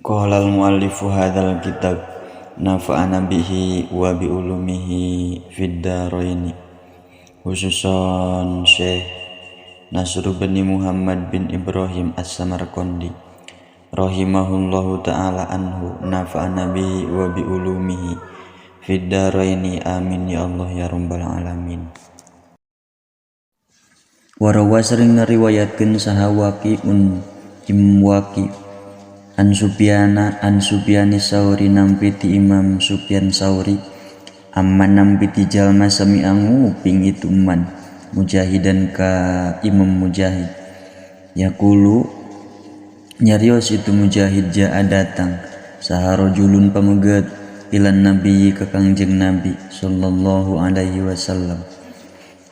Qala al-muallifu hadzal kitab nafa'ana bihi wa bi ulumihi fid dharaini, khususan Syekh Nasr bin Muhammad bin Ibrahim As-Samarqandi rahimahullahu taala anhu, nafa'ana bihi wa bi ulumihi fid dharaini, amin ya Allah ya rabbal alamin. Warawa sering ngariwayatkeun saha Waqi'un Imwaqi an Sufyana an Sufyani Sauri, nampi ti Imam Sufyan Sauri, amman nampi ti jalma sami'a nguping itu man Mujahidan ka Imam Mujahid, yaqulu nyarios itu Mujahid, jaa datang saha rajulun pameget ilan nabiyyi ka Kangjeng Nabi sallallahu alaihi wasallam.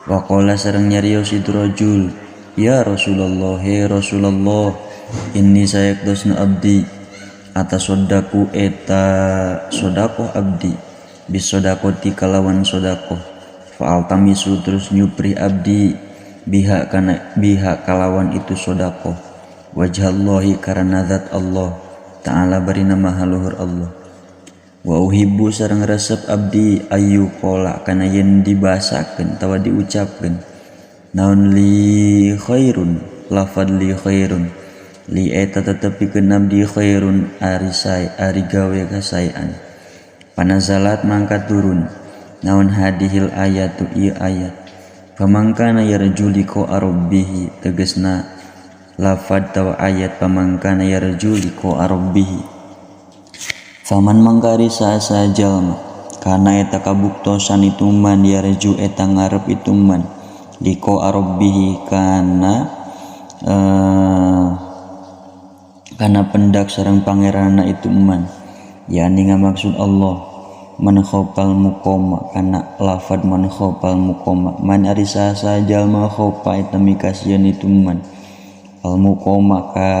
Waqala sareng nyarios itu rajul, ya Rasulullah, he Rasulullah, inni sayektosna abdi atasodaku eta sodakoh abdi bisodakoti kalawan sodakoh, fa'altamisu terus nyupri abdi biha kana biha kalawan itu sodakoh wajhallahi karena zat Allah ta'ala barina maha luhur Allah, wa uhibbu sareng resep abdi ayu qola kana yen dibasakeun tawa diucapkeun naon li khairun, lafad li khairun, li eta tetepikeun abdi khairun ari sae ari gawe kasaean. Panazalat mangka turun naon hadihil ayatu ieu ayat, famangkana yarju liqa rabbih, tegasna lafad tawa ayat pamangkana yarju liqa rabbih, faman mangkari saha jalma kana eta kabuktosan itu man yarju eta ngarep itu man liqa rabbih kana kana pendak sareng pangeranna itu man, yani ngamaksud Allah, man khofal muqama kana lafad man khofal muqama, man ari saha jalma khofa eta mikasieun itu man al muqama ka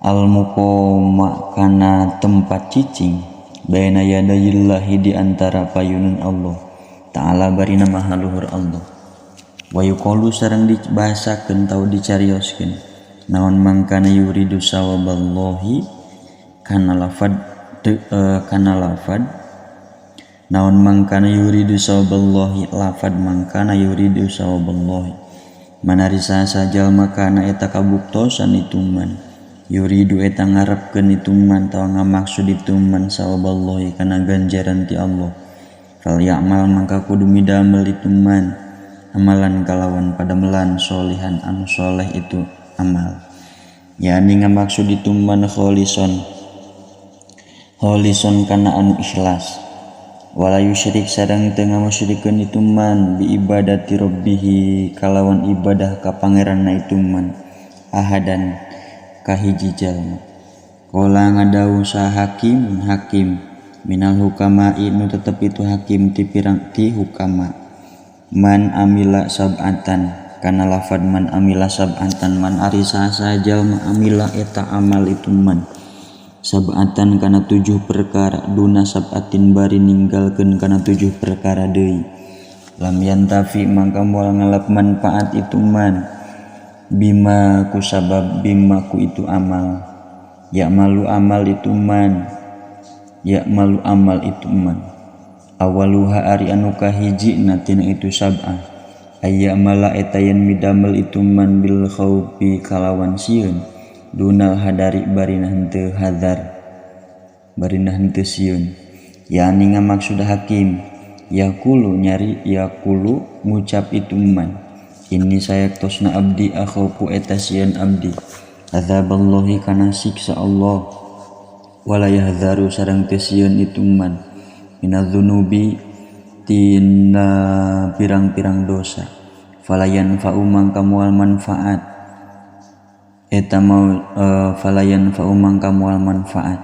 al muqama kana tempat cicing baina yadayillahi di antara payunun Allah ta'ala barina maha luhur Allah, wa yuqalu sareng dibahasakeun tau dicarioskeun naon mangkana yuridu sawaballahi kana lafad kana lafad naon mangkana yuridu sawaballahi, lafad mangkana yuridu sawaballahi, manari saha jalma kana eta kabuktosan itu man yuridu eta ngarepkeun itu man tawa ngamaksud itu man sawaballahi kana ganjaran ti Allah, fal ya'mal mangka kudu midamel itu man amalan kalawan padamelan solihan anu soleh itu amal, yani ngamaksud itu man kholison kholison kana anu ikhlas, wala yusyrik sareng teu ngamusyrikeun itu man bi ibadati rabbihi kalawan ibadah ka pangeranna itu man ahadan ka hiji jalma. Qala ngadawuh saha hakim hakim minal hukama nu tetep itu hakim ti pirang ti hukama, man amila sab'atan kana lafad man amila sab'atan, man ari saha jalma amila eta amal itu man sab'atan kana 7 perkara duna sab'atin bari ninggalkeun kana 7 perkara deui, lam yantafi mangka moal ngalap manfaat itu man bima ku sabab bima ku itu amal, ya malu amal itu man, ya malu amal itu man awaluha ari anu kahiji tina itu sab'ah aya mala eta yen midamel itu man bil khaufi kalawan sieun dunal hadari barina henteu hadar barina henteu sieun, yani ngamaksud hakim yaqulu nyari yaqulu ngucap itu man inni sayaktosna abdi akhafu eta sieun abdi azaballahi kana siksa Allah, wala yahzaru sareng teu sieun itu man minadz-dzunubi tina pirang-pirang dosa, falayan fa'u mangka moal manfaat eta mau falayan fa'u mangka moal manfaat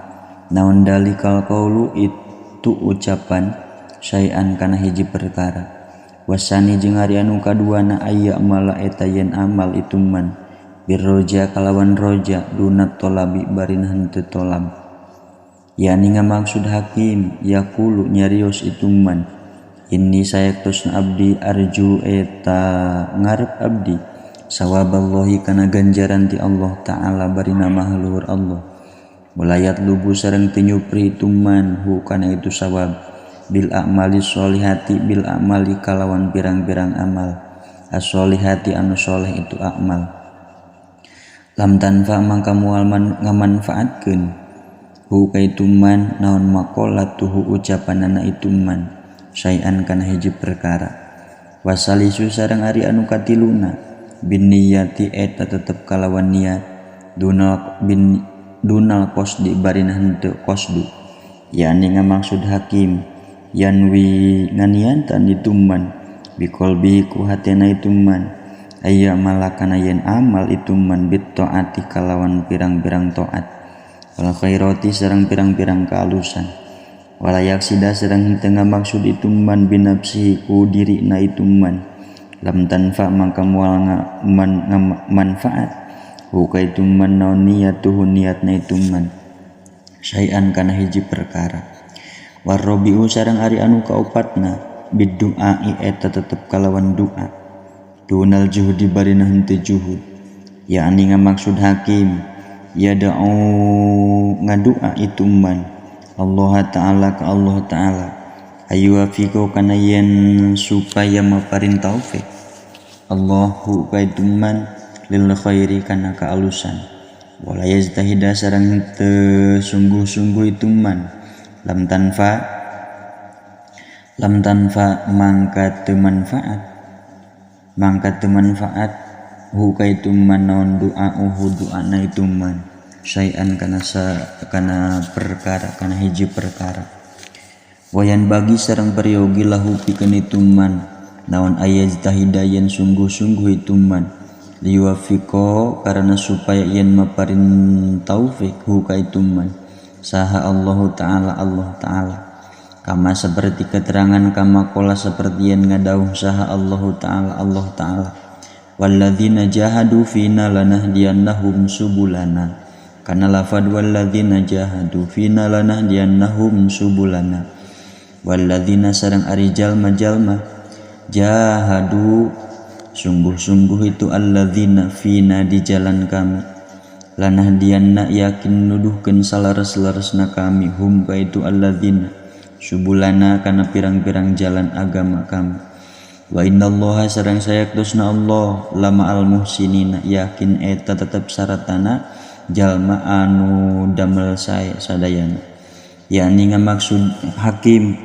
naon dalikal qaulu itu ucapan syai'an kana hiji perkara, wasani jeung ari anu kaduana aya mala eta yen amal itu man birroja kalawan roja dunat tolabi barina henteu tolab, yani ngamaksud hakim yaqulu nyarios itu man inni sayektosna abdi arju eta ngarep abdi sawaballahi kana ganjaran ti Allah ta'ala barina maha luhur Allah, Walayat lubu sareng teu nyupri itu man hu kana itu sawab bil a'mali sholihati bil a'mali kalawan pirang-pirang amal as-sholihati anu soleh itu amal. Lam tanfa mangka moal ngamanfaatkeun hu ka itu man naon maqalatuhu ucapanana itu man syai'an kana hiji perkara. Wasalisu sareng ari anu katiluna bin niyati eta tetep kalawan niat dunal bin dunal qasdi barina henteu qasdu yani ngamaksud hakim yanwi nganiatan itu man biqalbi ku hatena itu man aya malakana yen amal itu man bit taati kalawan pirang-pirang taat wal khairati sareng pirang-pirang kaalusan wala yaksida sareng henteu ngamaksud itu man binafsihi ku dirina itu man lam tanfa mangka moal manfaat huka itu man naon niyatuhu niatna itu man syai'an kana hiji perkara. Warrobi'u sareng ari anu kaopatna biddu'ai eta tetep kalawan doa dunal juhudi barina henteu juhud yakni ngamaksud hakim yada'u ngadua itu man Allah ta'ala ka Allah ta'ala ayyuwafiqo kana yen supaya maparin taufik Allahu ka itu man lil khairi kana kaalusan wala yajtahida sareng teu sungguh-sungguh itu man lam tanfa mangka teu manfaat hu ka itu man naon du'auhu du'ana itu man syai'an kana kana perkara kana hiji perkara. Wayan bagi sareng peryogi lahu pikeun itu man naon ayajtahida yen sungguh-sungguh itu man liwafiqo karena supaya yen maparin taufik hu ka itu man saha Allah ta'ala Allah ta'ala kama seperti keterangan kama kola seperti yen ngadauh saha Allah ta'ala Allah ta'ala walladzina jahadu fina lanahdiyannahum subulana kana lafad walladzina jahadu fina lanahdiyannahum subulana walladzina sareng ari jalma-jalma jahadu sungguh-sungguh itu alladzina fina di jalan kami lanahdianna yakin nuduhkeun salares-laresna kami hum ka itu alladzina subulana kana pirang-pirang jalan agama kami. Wa innallaha sareng sayaktosna Allah lama al muhsinina yakin eta tetep saratana jalma anu damel sae sadayana yakni ngamaksud hakim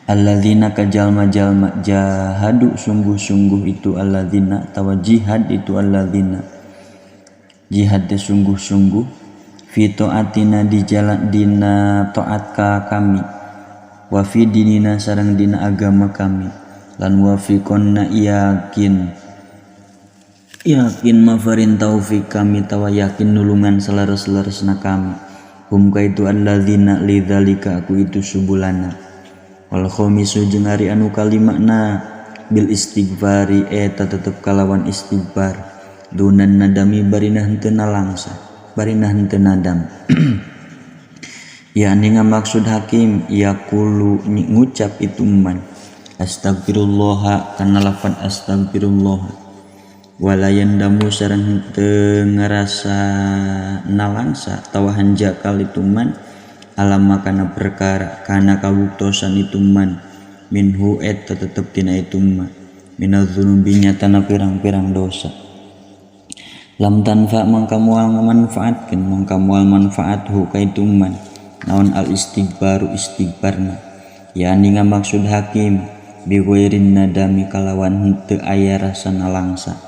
alladzina ka jalma-jalma jahadu sungguh-sungguh itu alladzina tawa jihad itu alladzina jihad teh sungguh-sungguh fi taatina di jalan dina taat ka kami wa fi dinina sareng dina agama kami lan wa fi konna yakin yakin mafarin taufik kami tawa yakin nulungan selaras-larasna kami hum ka itu alladzina lidzalika aku itu subulana. Wal khamisu jeung ari anu kalimana bil istighfari eta tetep kalawan istighfar dunan nadami barina henteu nalangsa barina henteu nadam yakni ngamaksud hakim yaqulu ngucap itu man astagfirullah kana lafad astagfirullah wala yandamu sareng henteu ngarasa nalangsa tawa hanjakal itu man alama kana perkara kana kabuktosan itu man minhu eta tetep tina itu man minaz dzunubi nyatana pirang-pirang dosa. Lam tanfa mangka moal ngamanfaatkeun mangka moal manfaat hu ka itu man naon al istighfaru istighfarna yakni ngamaksud hakim bi ghairin nadami kalawan henteu aya rasa nalangsa.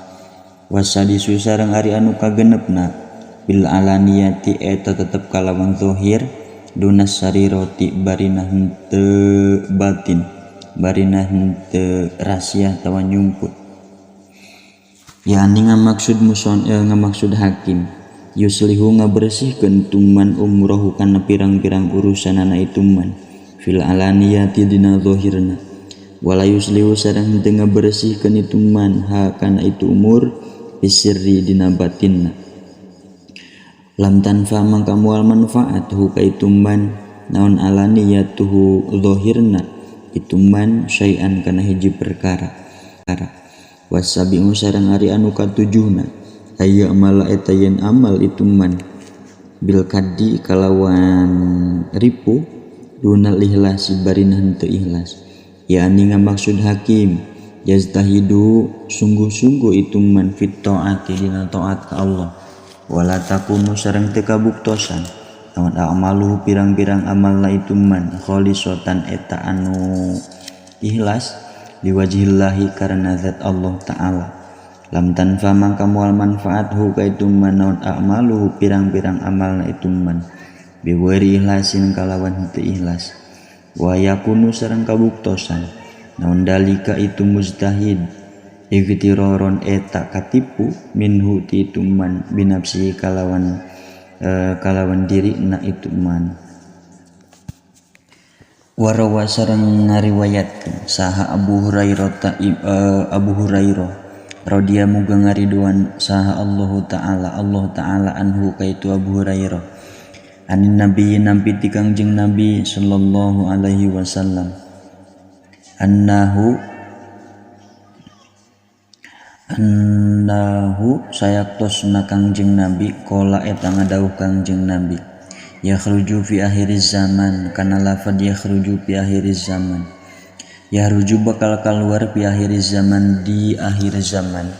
Wasadisu sareng ari anu kagenepna bil alaniyati eta tetep kalawan zahir dunas sariroti barina henteu batin barina henteu rahasia tawa nyumput yakni ngamaksud muson ngamaksud hakim yuslihu ngabersihkeun tuman umrohu kana pirang-pirang urusanana itu man fil alaniyati dina zahirna wala yuslihu sareng henteu ngabersihkeun itu man ha kana itu umur bisirri dina batinna. Lam tanfa mangka moal manfaat hu ka itu man naon alaniyatuhu zahirna itu man syai'an kana hiji perkara. Wasabi'u sareng ari anu katujuhna aya amala eta yen amal itu man bil kaddi kalawan ripu dunal ikhlas barina henteu ikhlas yakni ngamaksud hakim yajtahidu sungguh-sungguh itu man fit taati dina taat ka Allah wala takunu sareng teu kabuktosan naon amaluhu pirang-pirang amalna itu man khalisatan eta anu ikhlas liwajhillahi karena zat Allah ta'ala lam tanfa mangka moal manfaat hu ka itu man naon amaluhu pirang-pirang amalna itu man biwari ikhlasin kalawan henteu ikhlas wa yakunu sareng kabuktosan naon dalika itu mujtahid igtiroron eta katipu minhu ti itu man binafsi kalawan kalawan diri na itu man. Warawa sareng ngariwayatkeun saha Abu Hurairah Abu Hurairah radhia muga ngariduan saha Allah Ta'ala anhu kaitu Abu Hurairah anin nabi nampi ti Kangjeng Nabi sallallahu alaihi wasallam annahu sayaktosna Kangjeng Nabi qala eta ngadawuh Kangjeng Nabi yakhruju fi akhiriz zaman kana lafad yakhruju fi akhiriz zaman yahruju bakal keluar fi akhiriz zaman di akhir zaman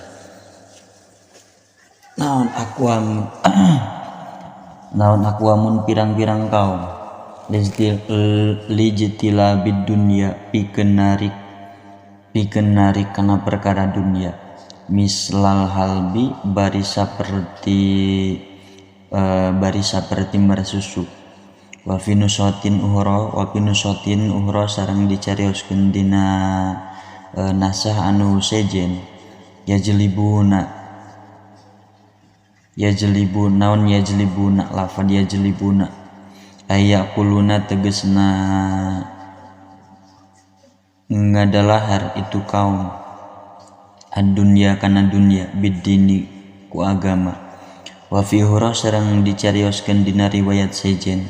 naon aqwam naon aqwamun pirang-pirang kaum lijtila bid dunya pikeun narik kana perkara dunya mislal halbi bari saperti mersusu wa finusotin uhra sareng dicarioskeun dina nasah anu sejen yajlibuna naon yajlibuna lafad yajlibuna ayakuluna tegesna ngadalahar itu kaum ad-dunya kana dunya biddini ku agama wa fi hura sareng dicarioskeun dina riwayat sejen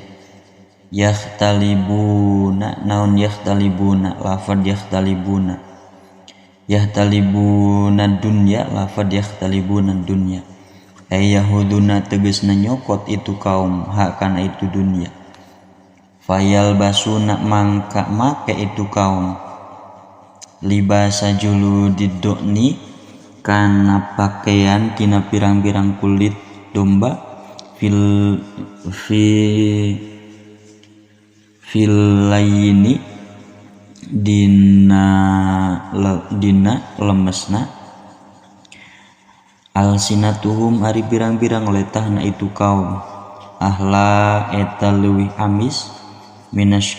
yahtalibuna naon yahtalibuna lafad yahtalibuna yahtalibuna dunya lafad yahtalibuna dunya ay yahuduna tegesna nyokot itu kaum hak kana itu dunya fayal basuna mangka make itu kaum libasa juludidoni kana pakaian tina pirang-pirang kulit domba fil layini dina lemesna alsinatuhum ari pirang-pirang letahna itu kaum ahla eta leuwih amis minas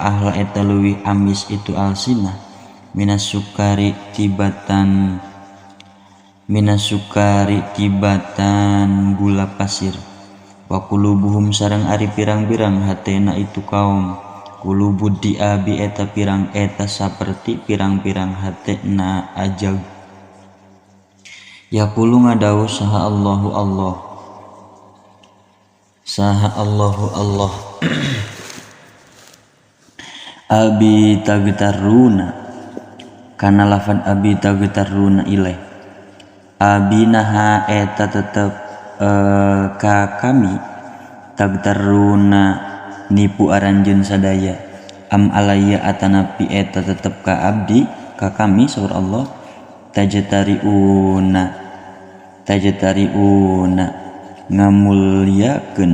ahla eta leuwih amis itu alsinah minas sukari tibatan gula pasir wa qulubuhum sareng ari pirang-pirang hatena itu kaum qulubud diabi eta pirang eta saperti pirang-pirang hatena ajag yaqulu ngadawuh saha Allahu Allah saha Allahu Allah abi tagtaruna kana lafad abi tagtaruna ilaih abi naha eta tetep ka kami tagtaruna nipu aranjeun sadaya am alaya atanapi eta tetep ka abdi ka kami saur Allah tajtariuna ngamulyakeun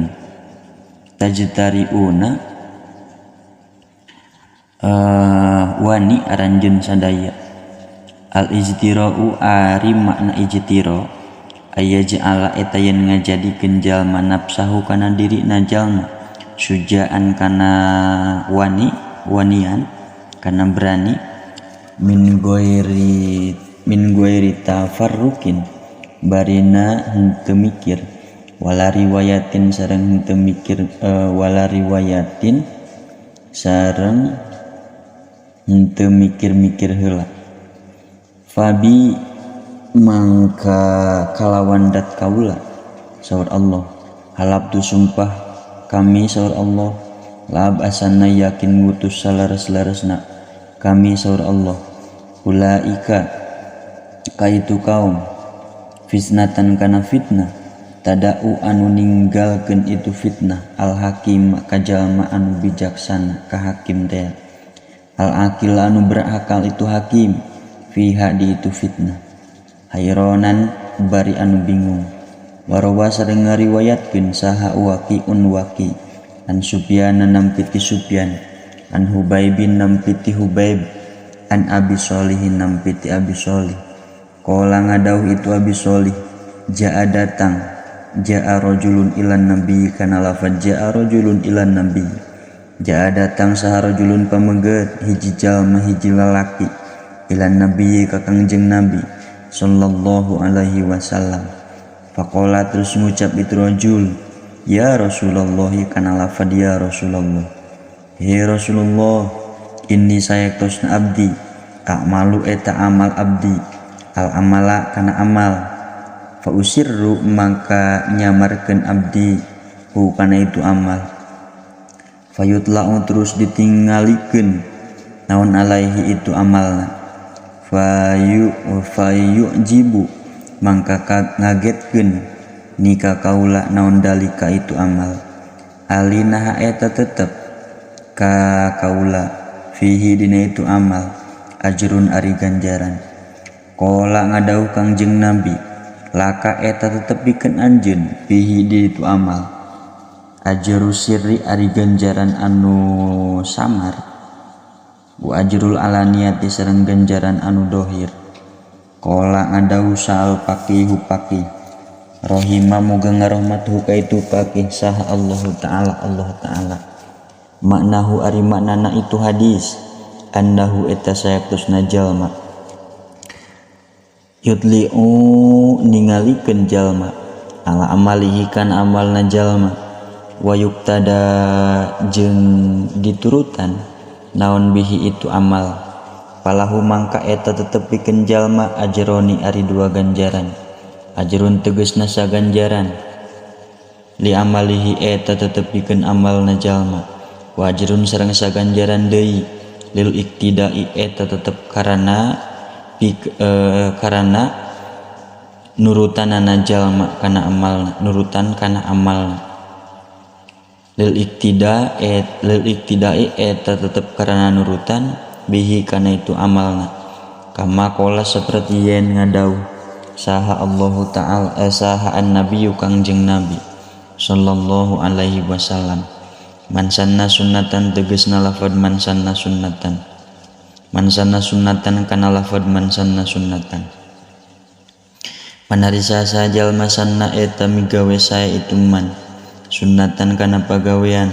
tajtariuna wani aranjeun sadaya al ijtira'u ari makna ijtira aya ja'ala eta yen ngajadikeun jalma nafsahu kana dirina jalma sujaan kana wani wanian kana berani min ghairi tafarruqin barina henteu mikir wala riwayatin sareng henteu mikir wala riwayatin sareng henteu mikir-mikir heula fabi mangka kalawan dat kaula saur Allah halabtu sumpah kami saur Allah lab asana yakin ngutus salares-laresna kami saur Allah ulaika kaitu kaum fitnatan kana fitnah Tada'u anu ninggalkeun itu fitnah al hakim ka jalma anu bijaksana ka hakim teh. Al akil anu berakal itu hakim fiha di itu fitnah. Hayronan bari anu bingung. Warawa sareng ngariwayatkeun saha waqi'un waqi an Sufyan nampiti Sufyan an Hubaibin nampiti Hubaib an Abi Sholihin nampiti Abi Sholih. Qala ngadauh itu Abi Sholih jaa datang jaa rajulun ilan nabi kana lafaz jaa rajulun ilan nabi jaa datang saha rajulun pameget hiji jalma hiji lalaki ilan nabi ka Kangjeng Nabi sallallahu alaihi wasallam. Faqala terus ngucap itu rajul ya Rasulullah kana lafaz ya Rasulullah, he Rasulullah inni sayaktosna abdi a'malu eta amal abdi al amala kana amal fa usirru maka nyamarkeun abdi hu kana itu amal fayutla'u terus ditinggalikeun naon alaihi itu amalna fayu jibu mangka ngagetkeun nika kaula naon dalika itu amal alina eta tetep ka kaula fihi dina itu amal ajrun ari ganjaran. Qala ngadauh Kangjeng Nabi laka eta tetep pikeun anjeun fihi di itu amal ajru sirri ari ganjaran anu samar wa ajrul alaniyati sareng ganjaran anu dohir. Qala ngadauh sal faqihu faqih rahima muga ngarohmat hu ka itu faqih saha Allah taala Allah taala. Maknahu ari maknana itu hadis annahu eta sayaktosna jalma yutli'u ningalikeun jalma ala amalihi kana amalna jalma wa yuktada jeung diturutan naon bihi itu amal palahu mangka eta tetep pikeun jalma ajroni ari dua ganjaran ajrun tegasna saganjaran li amalihi eta tetep pikeun amalna jalma wa ajrun sareng saganjaran deui lil iktidai eta tetep karana karena nurutanana jalma kana amalna nurutan kana amalna lil iktida et lil iktidai eta tetep karena nurutan bihi kana itu amalna kama qala seperti yen ngadauh saha Allahu ta'ala saha an-nabiyyu Kangjeng Nabi sallallahu alaihi wasallam man sanna sunnatan tegasna lafad man sanna sunnatan man sanna sunnatan kana lafad man sanna sunnatan manarisa saha jalma sanna eta migawe sae itu man sunnatan kana pagawean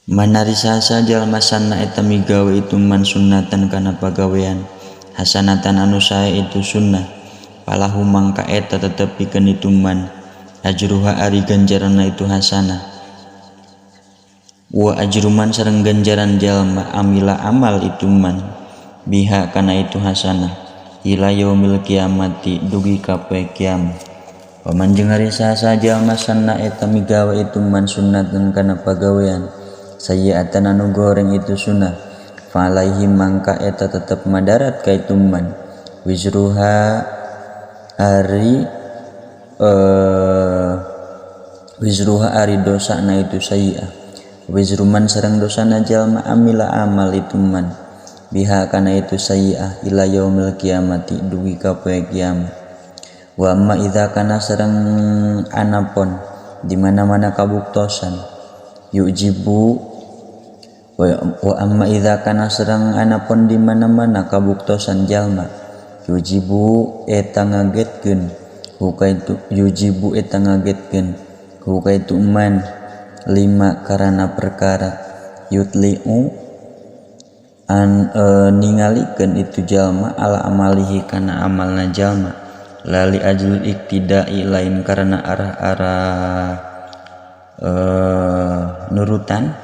manarisa saha jalma sanna eta migawe itu man sunnatan kana pagawean hasanatan anu sae itu sunnah palahu mangka eta tetep pikeun itu man ajruha ari ganjaranna itu hasanah wa ajruman sareng ganjaran jalma amila amal itu man biha kana itu hasanah ila yaumil kiamati dugi ka poe kiamat. Paman jeung ari saha jalma sanna eta migawe itu man sunnatan kana pagawean sayyiatan anu goreng itu sunnah fa alaihi mangka eta tetep madarat ka itu man wizruha ari wizruha ari dosana itu sayyi'ah wizruman sareng dosana jalma amila amal itu man biha kana itu sayyi'ah ila yaumil kiamati dugi ka poe kiamat. Wa amma idza kana sareng anapon di mana-mana kabuktosan yujibu wa amma idza kana sareng anapon di mana-mana kabuktosan jalma yujibu eta ngagetkeun huka itu yujibu eta ngagetkeun huka itu man lima karana perkara yutli'u an ningalikeun itu jalma ala amalihi kana amalna jalma lali ajlul iktidai lain karena arah-arah nurutan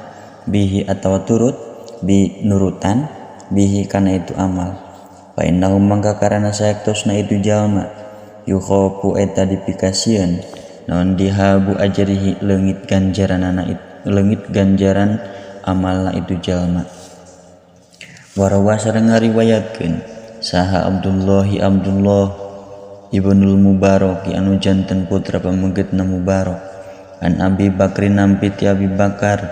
bihi atau turut bi nurutan bihi kana itu amal fa innahu mangka karana sayaktosna itu jalma yukhofu eta dipikasieun naon dihabu ajrihi leungit ganjaranana leungit ganjaran amalna itu jalma. Warawa sareng ngariwayatkeun saha Abdullahi Abdullah Ibnul Mubarak anu janten putra pamegetna Mubarak an Abi Bakrin nampi ti Abi Bakar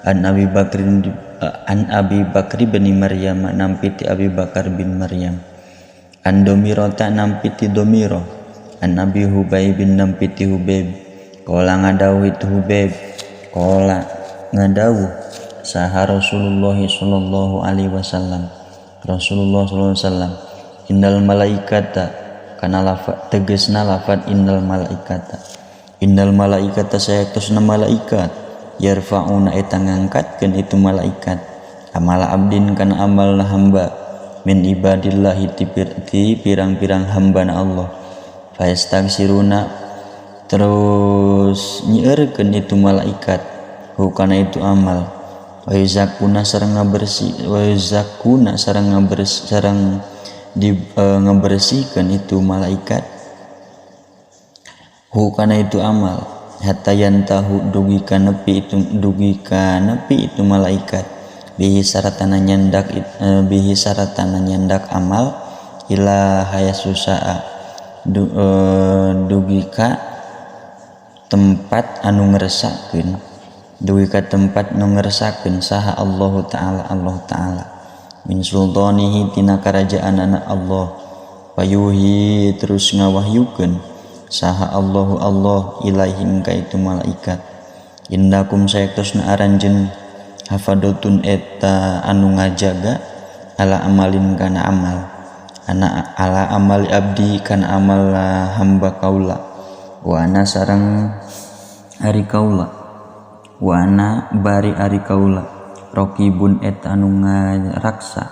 an Abi Bakrin an Abi Bakri bin Maryam nampi ti Abi Bakar bin Maryam an Domirota nampi ti Domiro an Abi Hubaib bin nampi ti Hubaib qala ngadawuh itu Hubaib qala ngadawuh saha Rasulullah sallallahu alaihi wasallam Rasulullah sallallahu alaihi wasallam innal malaikata kana lafat tegesna lafat innal malaikata sayaktosna malaikat yarfa'una eta ngangkatkeun itu malaikat amala abdin kana amalna hamba min ibadillahi ti pirang-pirang hambana Allah fayastaghsiruna terus nyieureun itu malaikat hukana itu amal wa yuzakuna sareng ngabersih wa yuzakuna sareng sareng di ngabersihkeun itu malaikat hukana itu amal hatta yantahu dugi ka nepi itu malaikat bihi saratana nyandak amal ila hayasusaa dugi ka tempat anu ngeresakeun dugi ka tempat nu ngeresakeun saha Allah taala Allah taala min sultanihi tina karajaanana Allah payuhi terus ngawahyukeun saha Allahu Allah ilaihim ka itu malaikat indakum saektosna aranjeun hafadotun eta anu ngajaga ala amalin kana amal ana ala amali abdi kana amal hamba kaula wa ana sareng ari kaula wa ana bari ari kaula raqibun eta anu ngaraksa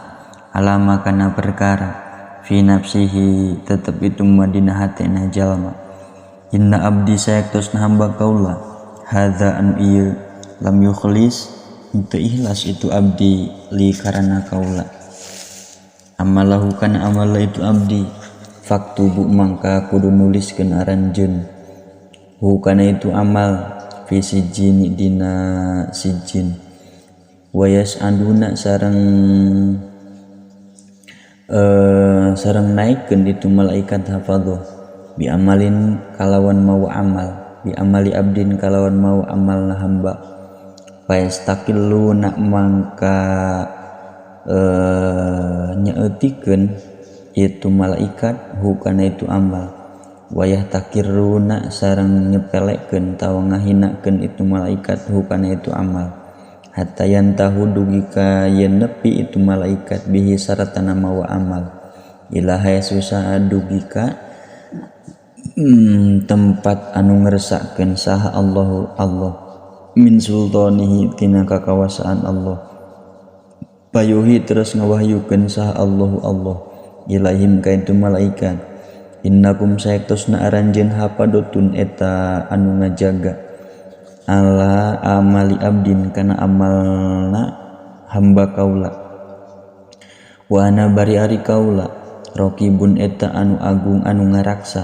alama kana perkara fi nafsihi tetep itu madina hatena jalma inna abdi saektosna hamba kaula hadza anu ieu lam yukhlis teu ikhlas itu abdi li karana kaula amalahu kana amal itu abdi faktubu mangka kudu nuliskeun aranjeun hu kana itu amal fi sijin dina sijin wayas anduna sareng sareng naikkeun itu malaikat hafadhu bi amalin kalawan mau amal bi amali abdin kalawan mau amal hamba fayastaqillu nak mangka nyeutikeun itu malaikat hukana itu amal wayah takiruna sareng nyepelekeun tawa ngahinakeun itu malaikat hukana itu amal hatta yantahu dugi ka yen nepi itu malaikat bihi saratana mawa amal ilaha susah dugi ka tempat anu ngeresakeun saha Allahu Allah min sultanihi tina kakawasaan Allah payuhi terus ngawahyukeun saha Allahu Allah ilaihim ka itu malaikat innakum saektosna aranjeun hapadotun eta anu ngajaga ala amali abdin kana amalna hamba kaula wa ana bari ari kaula raqibun eta anu agung anu ngaraksa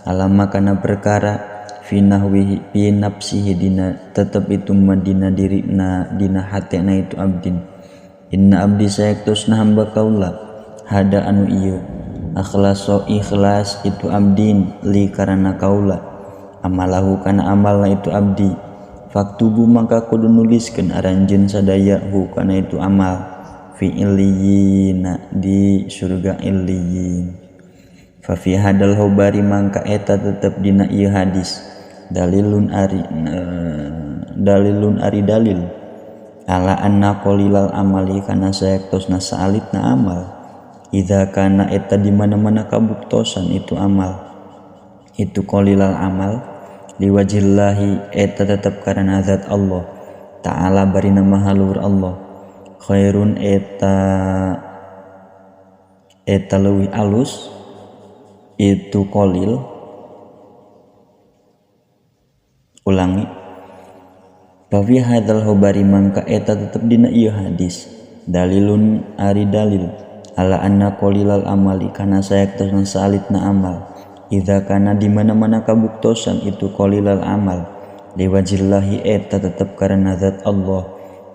alama kana perkara fi nahwihi fi nafsihi dina tetep itu madina dirina dina hatena itu abdin inna abdi saektosna hamba kaula hada anu ieu akhlaso ikhlas itu abdin li karana kaula amalahu kana amalna itu abdi faktubu maka kudu nuliskeun aranjeun sadaya hu kana itu amal fi illiyina di surga illiyin fa fi hadal hobari mangka eta tetep dina ieu hadis dalilun ari dalil ala anna qalilal amali kana saektosna saalitna amal idza kana eta di mana-mana kabuktosan itu amal itu qalilal amal liwajillahi eta tetep karena zat Allah ta'ala barina maha luhur Allah khairun eta eta leuwih alus itu qalil ulangi fa fi hadzal hobari mangka eta tetep dina ieu hadis dalilun ari dalil ala anna qalilal amali kana saektosna saalitna amal idza kana di mana-mana kabuktosan itu qalilal amal liwajillahi eta tetep karena zat Allah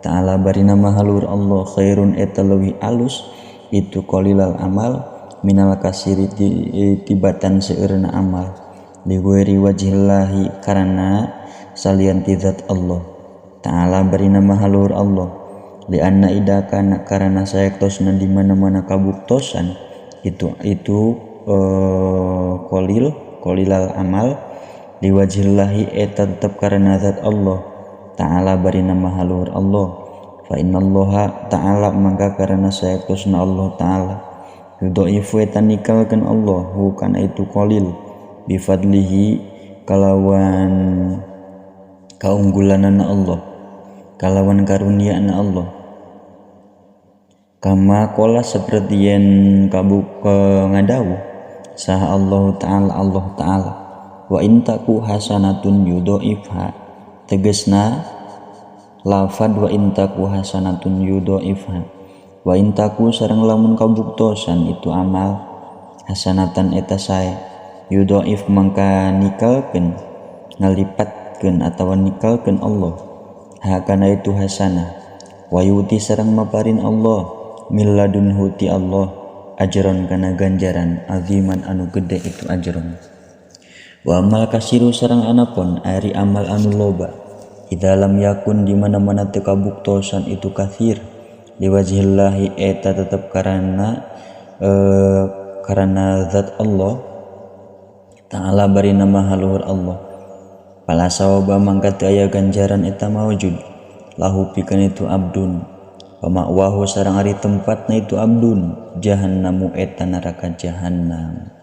ta'ala barina maha luhur Allah khairun eta leuwih alus itu qalilal amal Minal kasiri tibatan seueurna amal liwiri wajhillahi karana salian ti zat Allah ta'ala bari nama haluhur Allah lianna idakana karana saektosna di mana-mana kabuktosan itu qalil qalilal amal liwajhillahi eta tetep karena zat Allah ta'ala bari nama haluhur Allah fa innallaha ta'ala mangka karena saektosna Allah ta'ala yudhaifu eta nikalkeun Allah hu kana itu qalil bifadlihi kalawan kaunggulanana Allah kalawan karuniana Allah kama qala seperti yen kabuk ngadawuh saha Allah ta'ala Allah ta'ala wa intaku hasanatun yudhaifha tegesna lafad wa intaku hasanatun yudhaifha wa intaku sareng lamun kabuktosan itu amal hasanatan eta sae yudhaif mangka nikalkeun ngalipatkeun atawa nikalkeun Allah hakana itu hasanah wa yuti sareng maparin Allah milladunhu ti Allah ajron kana ganjaran aziman anu gede itu ajron wa amal kasiru sareng anapun ari amal anu loba idza lam yakun di mana-mana teu kabuktosan itu katsir liwajhillahi eta tetep karena karena zat Allah ta'ala bari nama haluhur Allah pala sawaba mangka teu aya ganjaran eta maujud lahu pikeun itu abdun pama'wahu sareng ari tempatna itu abdun jahannamu eta neraka jahannam.